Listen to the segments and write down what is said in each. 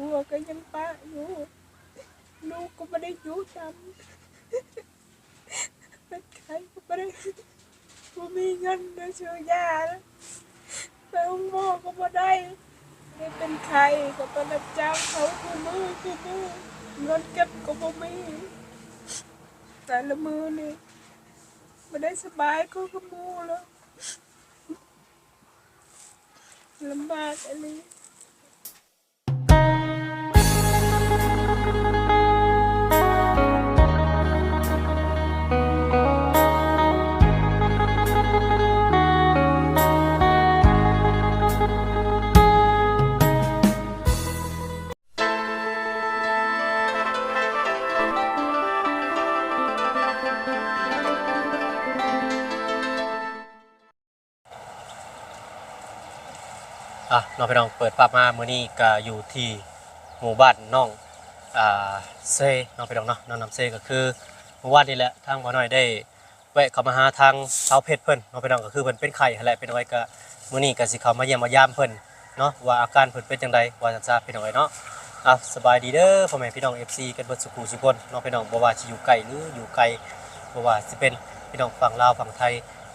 ຜົວກໍຍັງປະຢູ່ ລູກກໍບໍ່ໄດ້ຢູ່ນຳ ເປັນໄຂ້ກໍບໍ່ໄດ້ ບໍ່ມີເງິນໄດ້ຊື້ຢາ ໄປໂຮງໝໍກໍບໍ່ໄດ້ ໄດ້ເປັນໄຂ້ກໍໄປຮັບຈ້າງເຂົາຄູ່ມື້ ຄູ່ມື້ ເງິນເກັບກໍບໍ່ມີ ແຕ່ລະມື້ນີ້ບໍ່ໄດ້ສະບາຍຄືກັບໝູ່ແລ້ວ ລຳບາກອີ່ຫຼີ. ອ່ະ ເນາະ ພີ່ນ້ອງ ເປີດພາບມາມື້ນີ້ກະຢູ່ທີ່ໝູ່ບ້ານນ້ອງ ອ່າ ເຊເນາະ ພີ່ນ້ອງເນາະ ນ້ອງນ້ຳເຊ ກໍຄືມື້ວານນີ້ແຫຼະ ທາງບ່າວນ້ອຍໄດ້ແວະເຂົ້າມາຫາທາງສາວເພັດເພິ່ນເນາະ ພີ່ນ້ອງ ກໍຄືເພິ່ນເປັນໄຂ້ຫັ້ນແຫຼະ ພີ່ນ້ອງເອີຍ ກະມື້ນີ້ກະຊິເຂົ້າມາຢ້ຽມມາຢາມເພິ່ນ ເນາະ ວ່າອາການເພິ່ນເປັນຈັ່ງໃດ ວ່າຊັ້ນຊະ ພີ່ນ້ອງເອີຍເນາະ. ເອົາ ສະບາຍດີເດີ ພໍ່ແມ່ພີ່ນ້ອງ ເອັຟຊີ ກັນເບິດສູ່ຄູ່ສູ່ຄົນເນາະ ພີ່ນ້ອງ ບໍ່ວ່າຊິຢູ່ໃກ້ ຫຼື ຢູ່ໄກ ບໍ່ວ່າຊິເປັນພີ່ນ້ອງຝັ່ງລາວຝັ່ງໄທ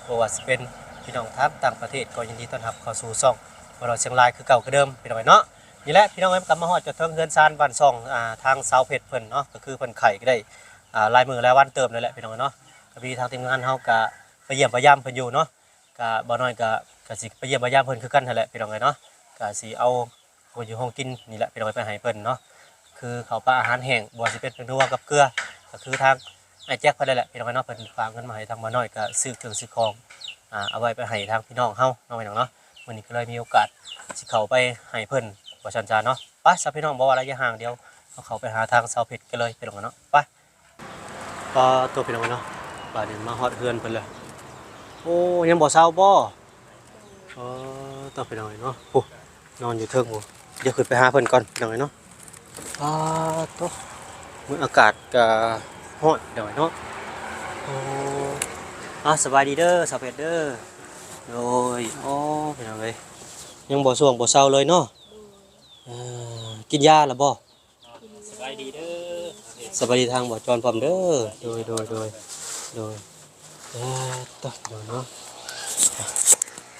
ບໍ່ວ່າຊິເປັນພີ່ນ້ອງທາງຕ່າງປະເທດ ກໍຍິນດີຕ້ອນຮັບເຂົ້າສູ່ຊ່ອງບ່າວນ້ອຍຊຽງລາຍຄືເກົ່າຄືເດີມ ພີ່ນ້ອງເອີຍເນາະ. ນີ້ແຫຼະ ພີ່ນ້ອງເອີຍ ກໍມາຮອດຈົນເຖິງເຮືອນຊານບ້ານຊ່ອງ ອ່າ ທາງສາວເພັດເພິ່ນເນາະ ກໍຄືເພິ່ນໄຂ້ກໍໄດ້ ອ່າ ຫຼາຍມື້ຫຼາຍວັນເຕີບແລ້ວແຫຼະ ພີ່ນ້ອງເນາະ. ກໍມີທາງທີມງານເຮົາກໍໄປຢ້ຽມໄປຢາມເພິ່ນຢູ່ເນາະ ກະບ່າວນ້ອຍກະ ກະຊິໄປຢ້ຽມໄປຢາມເພິ່ນຄືກັນຫັ້ນແຫຼະ ພີ່ນ້ອງເອີຍເນາະ. ກະຊິເອົາຂອງຢູ່ຂອງກິນນີ້ແຫຼະ ພີ່ນ້ອງເອີຍ ໄປໃຫ້ເພິ່ນເນາະ ຄືເຂົ້າປາອາຫານແຫ້ງ ບໍ່ວ່າຊິເປັນແປ້ງນົວກັບເກືອ ກະຄືທາງອ້າຍແຈັກເພິ່ນແຫຼະ ພີ່ນ້ອງເອີຍເນາະ ເພິ່ນຝາກເງິນມາໃຫ້ທາງບ່າວນ້ອຍ ກະຊື້ເຄື່ອງຊື້ຂອງ ອ່າ ເອົາໄວ້ໄປໃຫ້ທາງພີ່ນ້ອງເຮົາເນາະ ພີ່ນ້ອງເນາະ. ມື້ນີ້ກໍເລີຍມີໂອກາດຊິເຂົ້າໄປໃຫ້ເພິ່ນ ວ່າຊັ້ນຊະເນາະ. ໄປຊະ ພີ່ນ້ອງ ບໍ່ວ່າໄລຍະຫ່າງ ດຽວເຮົາເຂົ້າໄປຫາທາງສາວເພັດກັນເລີຍ ພີ່ນ້ອງເນາະ ໄປ. ປາໂຕ ພີ່ນ້ອງເອີຍເນາະ ບາດນີ້ມາຮອດເຮືອນເພິ່ນແລ້ວ. ໂອ້ ຍັງບໍ່ເຊົາບໍ່? ເອີ ໂຕ ພີ່ນ້ອງເອີຍເນາະ ໂອ້ ນອນຢູ່ເທິງພຸ້ນ. ດຽວຂຶ້ນໄປຫາເພິ່ນກ່ອນ ພີ່ນ້ອງເອີຍເນາະ. ປາໂຕ ມື້ອາກາດກະຮ້ອນ ພີ່ນ້ອງເອີຍເນາະ. ໂອ້ ອາ ສະບາຍດີເດີ ສາວເພັດເດີ. ໂດຍ ໂອ້ ພີ່ນ້ອງເອີຍ ຍັງບໍ່ສ່ວງບໍ່ເຊົາເລີຍເນາະ. ເອີ ກິນຢາແລ້ວບໍ່? ສະບາຍດີເດີ ສະບາຍດີທາງບ່າວຈອນພ້ອມເດີ. ໂດຍ ໂດຍ ໂດຍ ໂດຍ ເອີ ຕະ ໂດຍເນາະ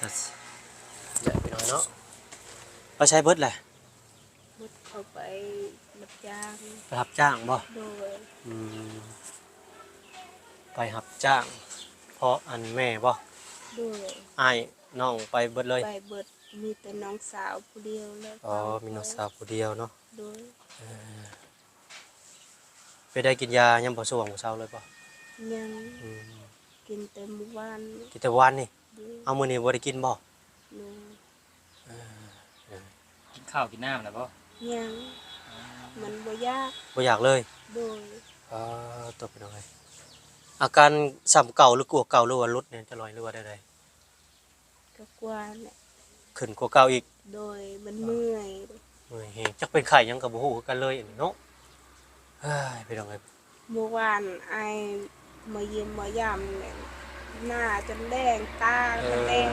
ໄດ້ພີ່ນ້ອງເນາະ. ໄປໃສເບິດແຫຼະ? ເບິດເຂົາໄປຮັບຈ້າງ. ໄປຮັບຈ້າງບໍ່? ໂດຍ ອືມ ໄປຮັບຈ້າງ ເພາະອັນແມ່ບໍ່? ໂດຍ ອ້າຍນ້ອງໄປເບິດເລີຍ? ໄປເບິດ ມີແຕ່ນ້ອງສາວຜູ້ດຽວແລ້ວ. ອໍ ມີນ້ອງສາວຜູ້ດຽວເນາະ. ໂດຍ ເອີ ໄປໄດ້ກິນຢາ ຍັງບໍ່ສະຫວ່າງບໍ່ເຊົາເລີຍບໍ່? ຍັງ ອືມ ກິນແຕ່ມື້ວານ ກິນແຕ່ວານນີ້. ໂດຍ ເອົາ ມື້ນີ້ບໍ່ໄດ້ກິນບໍ່? ໂດຍ ເອີ ເອີ ກິນເຂົ້າກິນນ້ຳແລ້ວບໍ່? ຍັງ ມັນບໍ່ຢາກ ບໍ່ຢາກເລີຍ. ໂດຍ ອາ ຕົກ ພີ່ນ້ອງເອີຍ ອາການສ່ຳເກົ່າ ຫຼື ກວ່າເກົ່າ ຫຼືວ່າຫຼຸດແດ່ ຈະລອຍ ຫຼືວ່າແນວໃດ? ກໍກວ່າແຫຼະ ຂຶ້ນກວ່າເກົ່າອີກ. ໂດຍ ມັນເມື່ອຍ ເມື່ອຍແຮງ ຈັກເປັນໄຂ້ຫຍັງກໍບໍ່ຮູ້ຄືກັນເລີຍອັນນີ້ເນາະ. ເຮີ້ຍ ພີ່ນ້ອງເອີຍ ມື້ວານອ້າຍມາຢ້ຽມມາຢາມແຫຼະ ໜ້າຈົນແດງ ຕາກໍແດງ.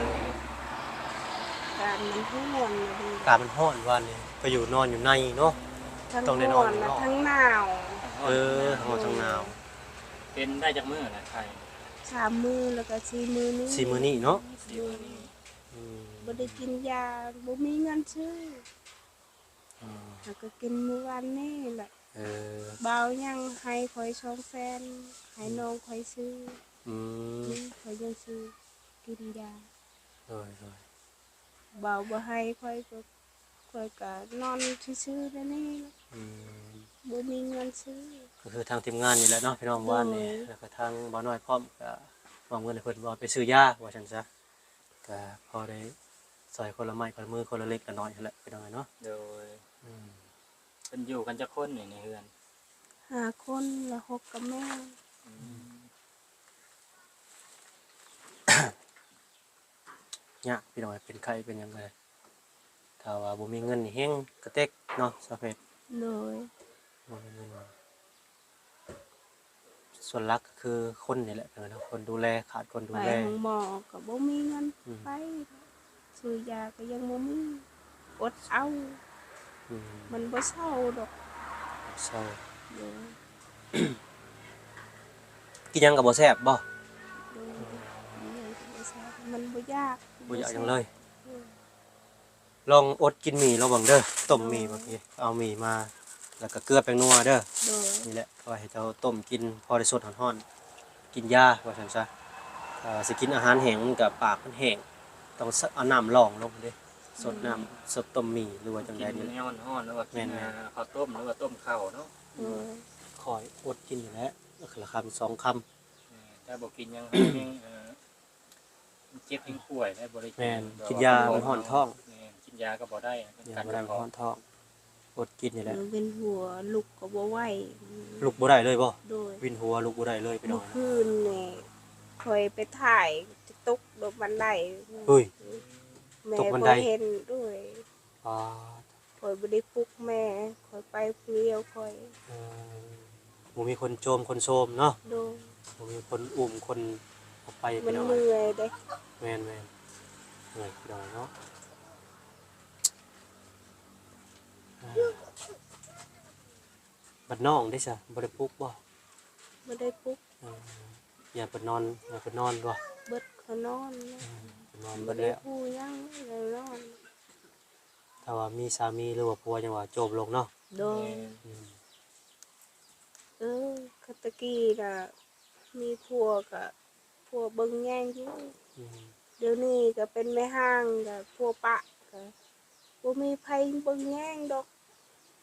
ເອີ ອາກາດມັນຮ້ອນນະ ອາກາດມັນຮ້ອນ ວານນີ້ໄປຢູ່ນອນຢູ່ໃນເນາະ ທັງຮ້ອນ ຕ້ອງໄດ້ນອນຢູ່ນອກ ທັງໜາວ. ເອີ ທັງຮ້ອນທັງໜາວ ໂດຍ ເປັນໄດ້ຈັກມື້ລະໄຂ້? ສາມມື້ ແລ້ວກໍສີ່ມື້ນີ້ ສີ່ມື້ນີ້ເນາະ. ໂດຍ ອືມ ບໍ່ໄດ້ກິນຢາ ບໍ່ມີເງິນຊື້ ອືມ ແລ້ວກໍກິນມື້ວານນີ້ແຫຼະ. ເອີ ບ່າວຍັງໃຫ້ຂ້ອຍສອງແສນ ໃຫ້ ອືມ ນ້ອງຂ້ອຍຊື້. ອືມ ຂ້ອຍຍັງຊື້ກິນຢາ. ໂດຍ ໂດຍ ບ່າວບໍ່ໃຫ້ຂ້ອຍກໍ ຂ້ອຍກໍນອນຊື່ໆແນວນີ້. ອືມ ບໍ່ມີເງິນຊື້ ກໍຄືທາງທີມງານນີ້ແຫຼະເນາະ ພີ່ນ້ອງ. ໂດຍ ວານນີ້ ແລ້ວກໍທາງບ່າວນ້ອຍພ້ອມ ກໍມອບເງິນໃຫ້ເພິ່ນວ່າໄປຊື້ຢາ ວ່າຊັ້ນຊະ ກະພໍໄດ້ຊ່ອຍຄົນລະໄມ້ຄົນລະມື ຄົນລະເລັກລະນ້ອຍຫັ້ນແຫຼະ ພີ່ນ້ອງເອີຍເນາະ. ໂດຍ ອືມ ເພິ່ນຢູ່ກັນຈັກຄົນນີ້ໃນເຮືອນ? ຫ້າຄົນ ລະຫົກກັບແມ່. ອືມ ຍາກ ພີ່ນ້ອງເອີຍ ເປັນໄຂ້ເປັນຫຍັງກໍໄດ້ ຖ້າວ່າບໍ່ມີເງິນນີ້ແຮງກະເຕັກເນາະ ສາວເພັດ. ໂດຍ ບໍ່ມີເງິນ ສ່ວນຫຼັກກໍຄືຄົນນີ້ແຫຼະ ເອີ ຄົນດູແລ ຂາດຄົນດູແລ. ໄປໂຮງໝໍກໍບໍ່ມີເງິນ ອືມ ໄປ ຊື້ຢາກໍຍັງບໍ່ມີ ອົດເອົາ. ອືມ ມັນບໍ່ເຊົາດອກ ບໍ່ເຊົາ ໂດຍ ກິນຫຍັງກໍບໍ່ແຊບບໍ່? ໂດຍ ກິນຫຍັງກໍບໍ່ແຊບ ມັນບໍ່ຢາກ ບໍ່ຢາກຫຍັງເລີຍ ໂດຍ ລອງອົດກິນໝີ່ລອງເບິ່ງເດີ ຕົ້ມໝີ່ ໂດຍ ບາງທີເອົາໝີ່ມາ ແລ້ວກໍເກືອແປ້ງນົວເດີ ໂດຍ ນີ້ແຫຼະ ເອົາໃຫ້ເຈົ້າຕົ້ມກິນ ພໍໄດ້ສົດຮ້ອນໆ ກິນຢາວ່າຊັ້ນຊະ ເອີ ຊິກິນອາຫານແຫ້ງມັນກໍປາກມັນແຫ້ງ ຕ້ອງ ສ- ເອົານ້ຳລອງລົງເດ້ ສົດນ້ຳ ອືມ ສົດຕົ້ມໝີ່ ຫຼືວ່າຈັ່ງໃດນີ້ແຫຼະ ກິນແນວຮ້ອນໆ ຫຼືວ່າກິນ ແມ່ນໆ ເຂົ້າຕົ້ມ ຫຼືວ່າຕົ້ມເຂົ້າເນາະ ໂດຍ ຂ້ອຍອົດກິນນີ້ແຫຼະ ລະຄຳສອງຄຳ ແມ່ນ ຖ້າບໍ່ກິນຫຍັງແຮງ ເອີ ມັນເຈັບແຮງປ່ວຍແລ້ວ ບໍ່ໄດ້ກິນ ແມ່ນ ກິນຢາມັນຮ້ອນທ້ອງ ແມ່ນ ກິນຢາກໍບໍ່ໄດ້ ມັນ ຢາ ກັນ ບໍ່ໄດ້ ມັນຮ້ອນທ້ອງ ອົດກິນນີ້ແຫຼະ ເອີ ເວີຍນຫົວ ລຸກກໍບໍ່ໄຫວ ລຸກບໍ່ໄດ້ເລີຍບໍ່? ໂດຍ ວິນຫົວລຸກບໍ່ໄດ້ເລີຍພີ່ນ້ອງ ມື້ຄືນນີ້ຂ້ອຍໄປຖ່າຍ ຕົກລົງບັນໄດ ເຮີ້ຍ ແມ່ ຕົກບັນໄດ ບໍ່ເຫັນ ໂດຍ ປາດ ຂ້ອຍບໍ່ໄດ້ປຸກແມ່ ຂ້ອຍໄປຜູ້ດຽວຂ້ອຍ ເອີ ບໍ່ມີຄົນໂຈມຄົນໂຊມເນາະ ໂດຍ ບໍ່ມີຄົນອຸ້ມຄົນເອົາໄປ ມັນເມື່ອຍເດ້ ແມ່ນໆ ເມື່ອຍພີ່ນ້ອງເນາະ ອ່າ ບັດນ້ອງເດ້ຊະ ບໍ່ໄດ້ປຸກບໍ່? ບໍ່ໄດ້ປຸກ ເອີ ຢ້ານເພິ່ນນອນ ຢ້ານເພິ່ນນອນບໍ່? ເບິດ ເຂົານອນ ເອີ ເພິ່ນນອນເບິດແລ້ວ ບໍ່ໄດ້ຮູ້ຫຍັງ ແລ້ວນອນ ຖ້າວ່າມີສາມີ ຫຼືວ່າຜົວ ຈັ່ງວ່າໂຈມລົງເນາະ ໂດຍ ອືມ ເອີ ຄັນແຕ່ກີ້ນະ ມີຜົວກະ ຜົວເບິ່ງແຍງຢູ່ ອືມ ດຽວນີ້ກະເປັນແມ່ຮ້າງ ກະຜົວປະ ກະບໍ່ມີໃຜເບິ່ງແຍງດອກ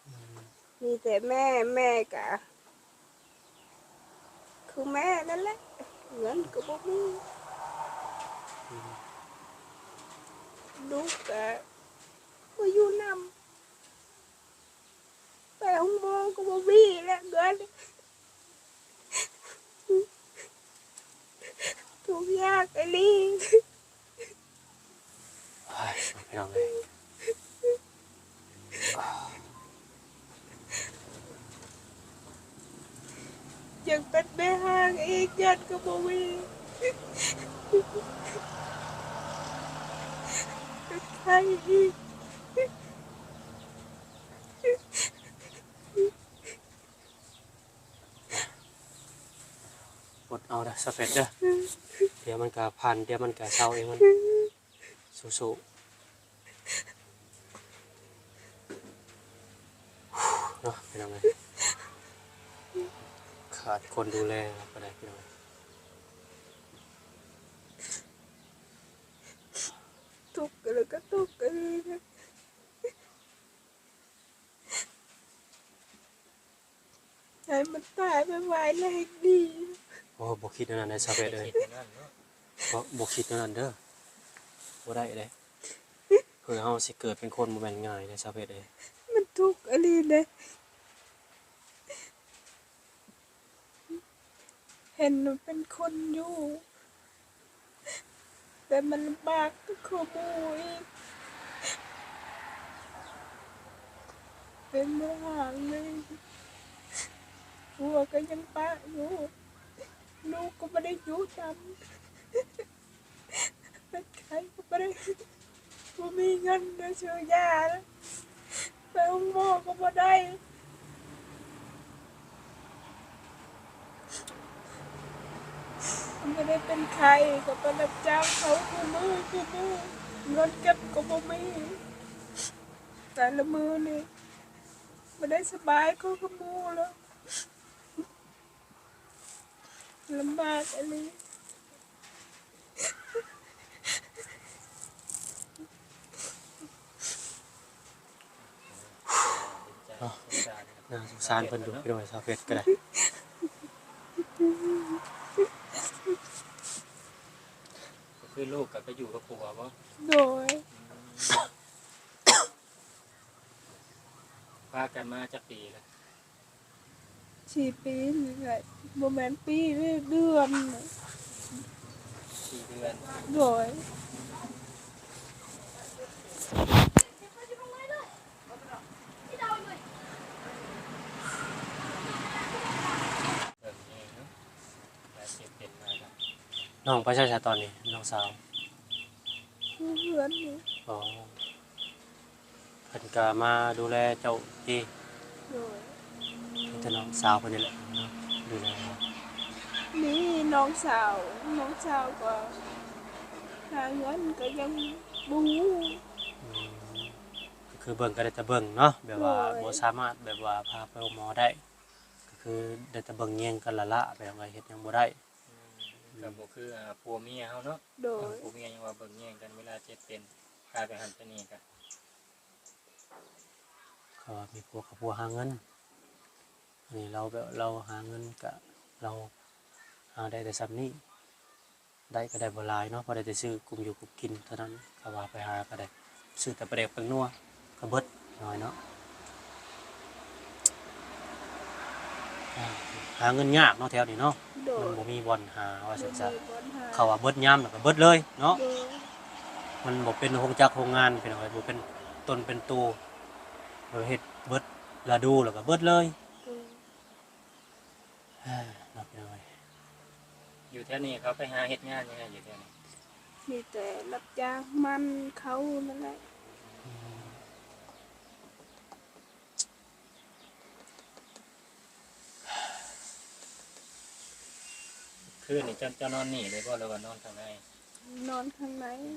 ອືມ ມີແຕ່ແມ່ ແມ່ກະ ຄືແມ່ນັ້ນແຫຼະ ເງິນກໍບໍ່ມີ ອືມ ລູກກະບໍ່ຢູ່ນຳ ໄປໂຮງໝໍກໍບໍ່ມີແລ້ວ ເງິນ ທຸກຍາກອີ່ຫຼີ. ໂອ້ຍ ພີ່ນ້ອງເອີຍ ຢາກເປັນແມ່ຮ້າງອີກ ເງິນກໍບໍ່ມີ ເປັນໄຂ້ອີກ. ອົດເອົາເດີ ສາວເພັດເດີ ດຽວມັນກະຜ່ານ ດຽວມັນກະເຊົາເອງ ມັນ ສູ້ໆ ເນາະ ພີ່ນ້ອງເອີຍ ຂາດຄົນດູແລກໍໄດ້ ພີ່ນ້ອງເອີຍ ທຸກ ແລ້ວກໍທຸກອີ່ຫຼີ. ໃຫ້ມັນຕາຍໄວໆ ແລ້ວແຮ່ງດີ. ໂອ້ ບໍ່ຄິດແນວນັ້ນເດີ ສາວເພັດເອີຍ ບໍ່ ບໍ່ຄິດແນວນັ້ນເດີ ບໍ່ໄດ້ເດ້ ເພື່ອເຮົາຊິເກີດເປັນຄົນບໍ່ແມ່ນງ່າຍເດ້ ສາວເພັດເອີຍ ມັນທຸກອີ່ຫຼີເດ້. ເຫັນວ່າເປັນຄົນຢູ່ ແຕ່ມັນລຳບາກກວ່າໝູ່ອີກ ເປັນບໍ່ຫາງເລີຍ ຜົວກໍຍັງປະຢູ່ ລູກກໍບໍ່ໄດ້ຢູ່ນຳ. ເປັນໄຂ້ກໍບໍ່ໄດ້ ບໍ່ມີເງິນໄປຊື້ຢາ ໄປໂຮງໝໍກໍບໍ່ໄດ້ ບໍ່ໄດ້ເປັນໄຂ້ກໍໄປຮັບຈ້າງເຂົາຄູ່ມື້ຄູ່ມື້ ເງິນເກັບກໍບໍ່ມີ ແຕ່ລະມື້ນີ້ບໍ່ໄດ້ສະບາຍຄືກັບໝູ່ແລ້ວ. ລຳບາກອີ່ຫຼີ ເນາະ ໜ້າສົງສານເພິ່ນຢູ່ ພີ່ນ້ອງ ສາວເພັດກໍໄດ້ ກໍຄືລູກກໍໄປຢູ່ກັບຜົວບໍ່? ໂດຍ ອືມ ພາກັນມາຈັກປີແລ້ວ? ສີ່ປີນີ້ແຫຼະ ບໍ່ແມ່ນປີເດ້ ເດືອນ ສີ່ເດືອນ ໂດຍ ນ້ອງໄປໃສຊະຕອນນີ້ ນ້ອງສາວ? ຢູ່ເຮືອນນີ້ ອໍ. ເພິ່ນກໍມາດູແລເຈົ້າຕິ? ໂດຍ. ມີແຕ່ນ້ອງສາວເພິ່ນນີ້ແຫຼະເນາະ ດູແລ. ມີນ້ອງສາວ ນ້ອງສາວກໍຫາເງິນກໍຍັງບໍ່ຮູ້. ອືມ ກໍຄືເບິ່ງກໍໄດ້ແຕ່ເບິ່ງເນາະ ແບບວ່າ ໂດຍ ບໍ່ສາມາດແບບວ່າພາໄປໂຮງໝໍໄດ້ ກໍຄືໄດ້ແຕ່ເບິ່ງແຍງກັນລ້າໆ ໄປທາງໃດເຮັດຫຍັງບໍ່ໄດ້. ອືມ ກໍບໍ່ຄື ອ່າ ຜົວເມຍເຮົາເນາະ. ໂດຍ. ຜົວເມຍຍັງວ່າເບິ່ງແຍງກັນ ເວລາເຈັບເປັນ ພາໄປຫັ້ນໄປນີ້ກໍ ເຂົາວ່າມີຜົວກໍຜົວຫາເງິນ ອັນນີ້ລາວແບບລາວຫາເງິນກະ ລາວຫາໄດ້ແຕ່ສ່ຳນີ້ ໄດ້ກໍໄດ້ບໍ່ຫຼາຍເນາະ ພໍໄດ້ແຕ່ຊື້ກຸ້ມຢູ່ກຸ້ມກິນເທົ່ານັ້ນ ເຂົາວ່າໄປຫາກໍໄດ້ຊື້ແຕ່ປາແດກແປ້ງນົວກໍເບິດນ້ອຍເນາະ. ອ່າ ຫາເງິນຍາກເນາະແຖວນີ້ເນາະ. ໂດຍ. ມັນບໍ່ມີບ່ອນຫາວ່າຊັ້ນຊະ ບໍ່ມີບ່ອນຫາ ເຂົາວ່າເບິດຍາມແລ້ວກໍເບິດເລີຍເນາະ. ໂດຍ. ມັນບໍ່ເປັນໂຮງຈັກໂຮງງານ ພີ່ນ້ອງເອີຍ ບໍ່ເປັນຕົນເປັນໂຕ ເຮັດເບິດລະດູແລ້ວກໍເບິດເລີຍ. ໂດຍ. ເອີ ເນາະ ພີ່ນ້ອງເອີຍ ຢູ່ແຖວນີ້ເຂົາໄປຫາເຮັດງານຫຍັງຢູ່ແຖວນີ້? ມີແຕ່ຮັບຈ້າງໝັ່ນເຂົານັ້ນແຫຼະ. ອືມ. ຄືນນີ້ເຈົ້າ ເຈົ້ານອນນີ້ເລີຍບໍ່ ຫຼືວ່ານອນຂ້າງໃນ? ນອນຂ້າງໃນ. ອື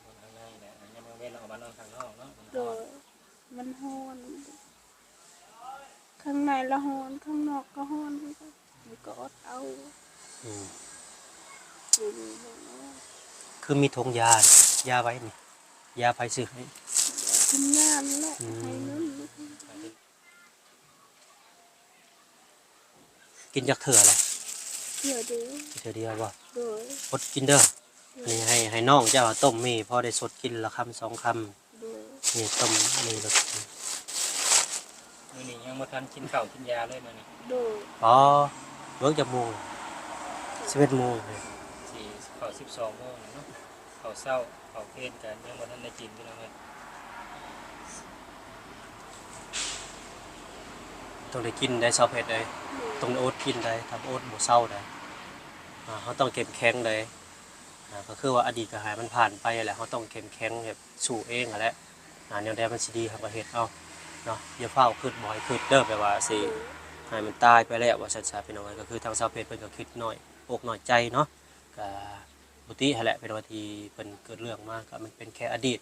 ມ ນອນຂ້າງໃນແຫຼະ ຍາມກາງເວັນລາວອອກມານອນຂ້າງນອກເນາະ. ໂດຍ. ມັນຮ້ອນ ຂ້າງໃນລະຮ້ອນ ຂ້າງນອກກໍຮ້ອນຄືກັນ ມັນກໍອົດເອົາ. ອືມ. ຄືມີຖົງຢາ ຢາໄວ້ນີ້ ຢາໃຜຊື້ໃຫ້? ທີມງານແຫຼະ ອືມ ໃຫ້ເງິນ. ກິນຈັກເທື່ອລະ? ເທື່ອດຽວ. ກິນເທື່ອດຽວບໍ່? ໂດຍ. ອົດກິນເດີ. ໂດຍ. ອັນນີ້ໃຫ້ ໃຫ້ນ້ອງເຈົ້າຕົ້ມໝີ່ ພໍໄດ້ສົດກິນລະຄຳສອງຄຳ. ໂດຍ. ນີ້ຕົ້ມນີ້ລະ ມື້ນີ້ຍັງບໍ່ທັນກິນເຂົ້າກິນຢາເລີຍມື້ນີ້. ໂດຍ. ອໍ ເບິ່ງຈັກໂມງ? ສິບເອັດໂມງ. ຊິເຂົ້າສິບສອງໂມງແລ້ວເນາະ. ເຂົ້າເຊົ້າເຂົ້າເພນກໍຍັງບໍ່ທັນໄດ້ກິນ ພີ່ນ້ອງເອີຍ. ຕ້ອງໄດ້ກິນໄດ໋ ຊາວເພັດເອີຍ. ໂດຍ. ຕ້ອງໄດ້ອົດກິນໄດ໋ ຖ້າບໍ່ອົດບໍ່ເຊົາໄດ໋. ອ່າ ເຮົາຕ້ອງເຂັ້ມແຂງໄດ໋. ອ່າ ກໍຄືວ່າອະດີດກໍໃຫ້ມັນຜ່ານໄປແຫຼະ ເຮົາຕ້ອງເຂັ້ມແຂງແບບສູ້ເອງຫັ້ນແຫຼະ. ອ່າ ແນວໃດມັນຊິດີເຮົາກໍເຮັດເອົາເນາະ. ຢ່າຟ້າວຄິດ ບໍ່ໃຫ້ຄິດເດີ ແບບວ່າຊິ ໂດຍ ໃຫ້ມັນຕາຍໄປແລ້ວວ່າຊັ້ນຊະ ພີ່ນ້ອງເອີຍ. ກໍຄືທາງຊາວເພັດເພິ່ນກໍຄິດນ້ອຍອົກນ້ອຍໃຈເນາະ. ກະບໍ່ຕິຫັ້ນແຫຼະ ເປັນວ່າທີ່ເພິ່ນເກີດເລື່ອງມາ ກະມັນເປັນແຄ່ອະດີດ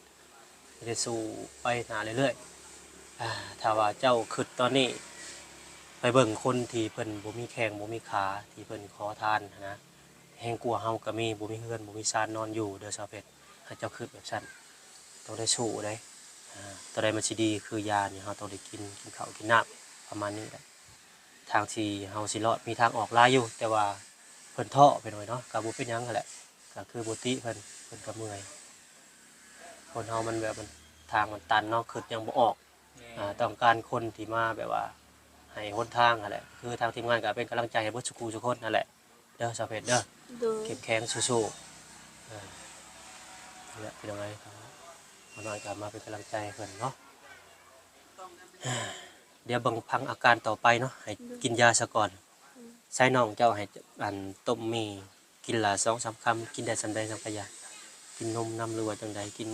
ຈະໄດ້ສູ້ໄປໜ້າເລື້ອຍໆ. ອາ ຖ້າວ່າເຈົ້າຄຶດຕອນນີ້ ໄປເບິ່ງຄົນທີ່ເພິ່ນບໍ່ມີແຂ້ງບໍ່ມີຂາ ທີ່ເພິ່ນຂໍທານຫັ້ນນະ ແຮງກວ່າເຮົາກະມີ ບໍ່ມີເຮືອນບໍ່ມີຊານນອນຢູ່ເດີ ຊາວເພັດ. ໃຫ້ເຈົ້າຄຶດແບບຊັ້ນ ຕ້ອງໄດ້ສູ້ເດ້. ອາ ໂຕໃດມັນຊິດີ ຄືຢານີ້ ເຮົາຕ້ອງໄດ້ກິນ ກິນເຂົ້າກິນນ້ຳ ປະມານນີ້ແຫຼະ. ທາງທີ່ເຮົາຊິລອດມີທາງອອກຫຼາຍຢູ່ ແຕ່ວ່າເພິ່ນທໍ້ໄປໜ້ອຍເນາະ ກໍບໍ່ເປັນຫຍັງຫັ້ນແຫຼະ. ກໍຄືບໍ່ຕິເພິ່ນ ເພິ່ນກໍເມື່ອຍ. ຄົນເຮົາມັນແບບ ມັນ ທາງມັນຕັນເນາະ ຄິດຫຍັງບໍ່ອອກ. ແມ່ນ. ອ່າ ຕ້ອງການຄົນທີ່ມາແບບວ່າໃຫ້ຫົນທາງຫັ້ນແຫຼະ. ຄືທາງທີມງານກໍເປັນກຳລັງໃຈໃຫ້ເບິດສູ່ຄູ່ສູ່ຄົນຫັ້ນແຫຼະ ເດີ ຊາວເພັດເດີ. ໂດຍ. ເຂັ້ມແຂງສູ້ໆ. ເອີ ນີ້ແຫຼະ ພີ່ນ້ອງເອີຍ ບ່າວນ້ອຍກໍມາເປັນກຳລັງໃຈໃຫ້ເພິ່ນເນາະ. ດຽວເບິ່ງຟັງອາການຕໍ່ໄປເນາະ ໃຫ້ ໂດຍ ກິນຢາຊະກ່ອນ. ອືມ. ໃຊ້ນ້ອງເຈົ້າໃຫ້ ອັນ ຕົ້ມໝີ່ກິນລະສອງສາມຄຳ ກິນໄດ້ສ່ຳໃດສ່ຳກະຢາ ກິນນົມນຳ ຫຼືວ່າຈັ່ງໃດ ກິນ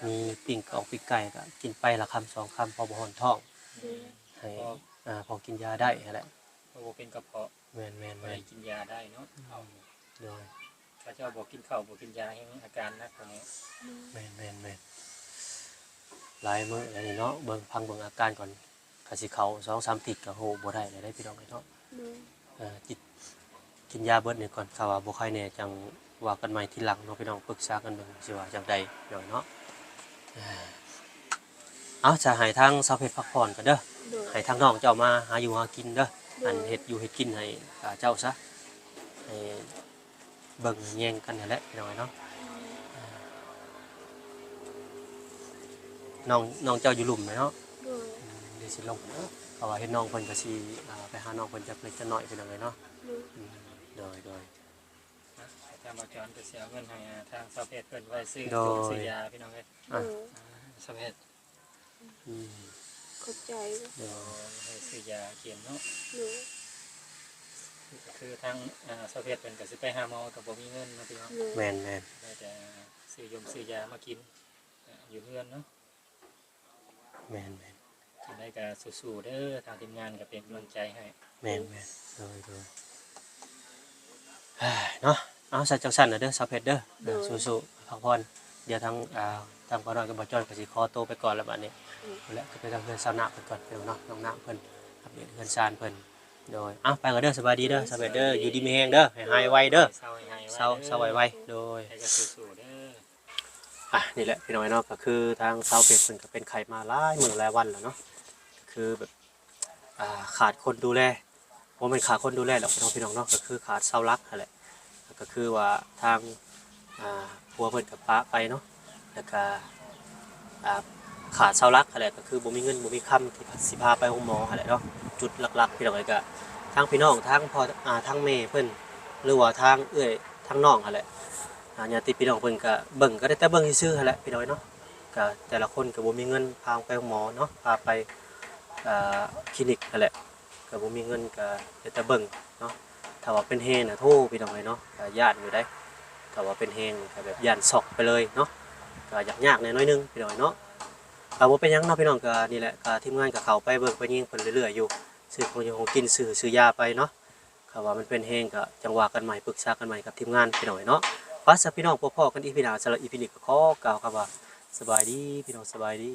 ໝີ່ປີ້ງກອກປີ້ງໄກ່ກະກິນໄປລະຄຳສອງຄຳ ພໍບໍ່ຮ້ອນທ້ອງ. ໂດຍ. ໃຫ້ ພໍ ອ່າ ພໍກິນຢາໄດ້ຫັ້ນແຫຼະ ພໍບໍ່ເປັນກະເພາະ. ແມ່ນໆໆ ພໍໄດ້ກິນຢາໄດ້ເນາະ. ອືມ. ໂດຍ. ເຂົາເຈົ້າບໍ່ກິນເຂົ້າບໍ່ກິນຢາແຮງອາການໜັກກວ່ານີ້. ແມ່ນໆໆ ຫຼາຍມື້ແລ້ວນີ້ເນາະ ເບິ່ງ ຟັງເບິ່ງອາການກ່ອນ ກະຊິເຂົ້າສອງສາມທິດກະໂຫບໍ່ໄດ້ແລ້ວເດ້ ພີ່ນ້ອງເອີຍເນາະ. ໂດຍ. ເອີ ກິນ ກິນຢາເບິດນີ້ກ່ອນ ຖ້າວ່າບໍ່ໄຄແນ່ຈັ່ງວ່າກັນໃໝ່ທີຫຼັງເນາະ ພີ່ນ້ອງ ປຶກສາກັນເບິ່ງຊິວ່າຈັ່ງໃດ ພີ່ນ້ອງເນາະ. ເອົາ ຈະໃຫ້ທາງສາວເພັດພັກຜ່ອນກ່ອນເດີ. ໂດຍ. ໃຫ້ທາງນ້ອງເຈົ້າມາຫາຢູ່ຫາກິນເດີ. ໂດຍ. ອັນເຮັດຢູ່ເຮັດກິນໃຫ້ ອ່າ ເຈົ້າຊະ ໃຫ້ເບິ່ງແຍງກັນຫັ້ນແຫຼະ ພີ່ນ້ອງເອີຍເນາະ. ນ້ອງ ນ້ອງເຈົ້າຢູ່ລຸ່ມແມ່ນເນາະ. ໂດຍ. ອືມ ດຽວຊິລົງ ເພາະວ່າເຫັນນ້ອງເພິ່ນກໍຊິ ອ່າ ໄປຫານ້ອງເພິ່ນຈັກເລັກຈັກນ້ອຍ ພີ່ນ້ອງເອີຍເນາະ. ໂດຍ. ອືມ ໂດຍໆ. ອາ ທາງບ່າວຈອນກໍຊິເອົາເງິນໃຫ້ ອ່າ ທາງສາວເພັດເພິ່ນໄວ້ຊື້ ໂດຍ ຊື້ຢາ ພີ່ນ້ອງເອີຍ. ອາ ໂດຍ. ອ່າ ສາວເພັດ ອືມ ຂອບໃຈ. ໂດຍ. ໃຫ້ຊື້ຢາກິນເນາະ. ໂດຍ. ຄືທາງ ອ່າ ສາວເພັດເພິ່ນກໍຊິໄປຫາໝໍກໍບໍ່ມີເງິນເນາະ ພີ່ນ້ອງ. ໂດຍ. ແມ່ນໆ. ໄດ້ແຕ່ຊື້ຢົມຊື້ຢາມາກິນ ອ່າ ຢູ່ເຮືອນເນາະ. ແມ່ນໆ ຈັ່ງໃດກໍສູ້ໆເດີ ທາງທີມງານກໍເປັນກຳລັງໃຈໃຫ້. ແມ່ນໆ ໂດຍໆ ເນາະ. ເອົາ ຊັ້ນຈັ່ງຊັ້ນນະເດີ ສາວເພັດເດີ ໂດຍ ສູ້ໆ ພັກຜ່ອນ. ດຽວທາງ ອ່າ ທາງພໍ່ນ້ອຍກັບບ່າວຈ້ອນກໍຊິຂໍໂຕໄປກ່ອນແລ້ວບັດນີ້. ອືມ ພຸ້ນແຫຼະ ກໍໄປທາງເຮືອນຊາວນາເພິ່ນກ່ອນ ພີ່ນ້ອງເນາະ. ນ້ອງນາເພິ່ນອັບເດດເຮືອນຊານເພິ່ນ. ໂດຍ ເອົ້າ ໄປກ່ອນເດີ ສະບາຍດີເດີ ສາວເພັດເດີ ຢູ່ດີມີແຮງເດີ ໃຫ້ຫາຍໄວເດີ ເຊົາ ເຊົາໄວໆ ໂດຍ ໃຫ້ກໍສູ້ໆເດີ. ອ່ະ ນີ້ແຫຼະພີ່ນ້ອງເນາະ ກໍຄືທາງສາວເພັດເພິ່ນກໍເປັນໄຂ້ມາຫຼາຍມື້ຫຼາຍວັນແລ້ວເນາະ ກໍຄືແບບ ອ່າ ຂາດຄົນດູແລ ບໍ່ແມ່ນຂາດຄົນດູແລດອກເນາະ ພີ່ນ້ອງເນາະ ກໍຄືຂາດເສົາຫຼັກຫັ້ນແຫຼະ. ກໍຄືວ່າທາງ ອ່າ ຜົວເພິ່ນກໍປະໄປເນາະ ແລ້ວກໍ ອ່າ ຂາດເສົາຫຼັກຫັ້ນແຫຼະ ກໍຄືບໍ່ມີເງິນບໍ່ມີຄຳທີ່ຊິພາໄປໂຮງໝໍຫັ້ນແຫຼະເນາະ. ຈຸດຫຼັກໆ ພີ່ນ້ອງເອີຍ ກໍທາງພີ່ນ້ອງ ທາງພໍ່ ອ່າ ທາງແມ່ເພິ່ນ ຫຼືວ່າທາງເອື້ອຍທາງນ້ອງຫັ້ນແຫຼະ ອ່າ ຍາດຕິພີ່ນ້ອງເພິ່ນກໍເບິ່ງ ກໍໄດ້ແຕ່ເບິ່ງຊື່ໆຫັ້ນແຫຼະ ພີ່ນ້ອງເອີຍເນາະ. ກະແຕ່ລະຄົນກະບໍ່ມີເງິນພາໄປໂຮງໝໍເນາະ ພາໄປ ເອີ ຄລີນິກຫັ້ນແຫຼະ ກະບໍ່ມີເງິນ ກະໄດ້ແຕ່ເບິ່ງເນາະ. ຖ້າວ່າເປັນແຮງນະ ໂທ້ ພີ່ນ້ອງເອີຍເນາະ ກະຢ້ານຢູ່ໃດ໋. ຖ້າວ່າເປັນແຮງກະແບບຢ້ານຊັອກໄປເລີຍເນາະ ກະຍາກໆແດ່ໜ້ອຍໜຶ່ງ ພີ່ນ້ອງເອີຍເນາະ. ກະບໍ່ເປັນຫຍັງເນາະ ພີ່ນ້ອງ ກະນີ້ແຫຼະ ກະທີມງານກະເຂົ້າໄປເບິ່ງໄປຍິງເພິ່ນເລື້ອຍໆຢູ່ ຊື້ຂອງຢູ່ຂອງກິນ ຊື້ ຊື້ຢາໄປເນາະ. ຖ້າວ່າມັນເປັນແຮງກະຈັ່ງວ່າກັນໃໝ່ ປຶກສາກັນໃໝ່ກັບທີມງານ ພີ່ນ້ອງເອີຍເນາະ. ໄປຊະພີ່ນ້ອງ ພໍ້ກັນອີພີໜ້າ ສຳລັບອີພີນີ້ກໍຂໍກ່າວຄຳວ່າ ສະບາຍດີພີ່ນ້ອງ ສະບາຍດີ.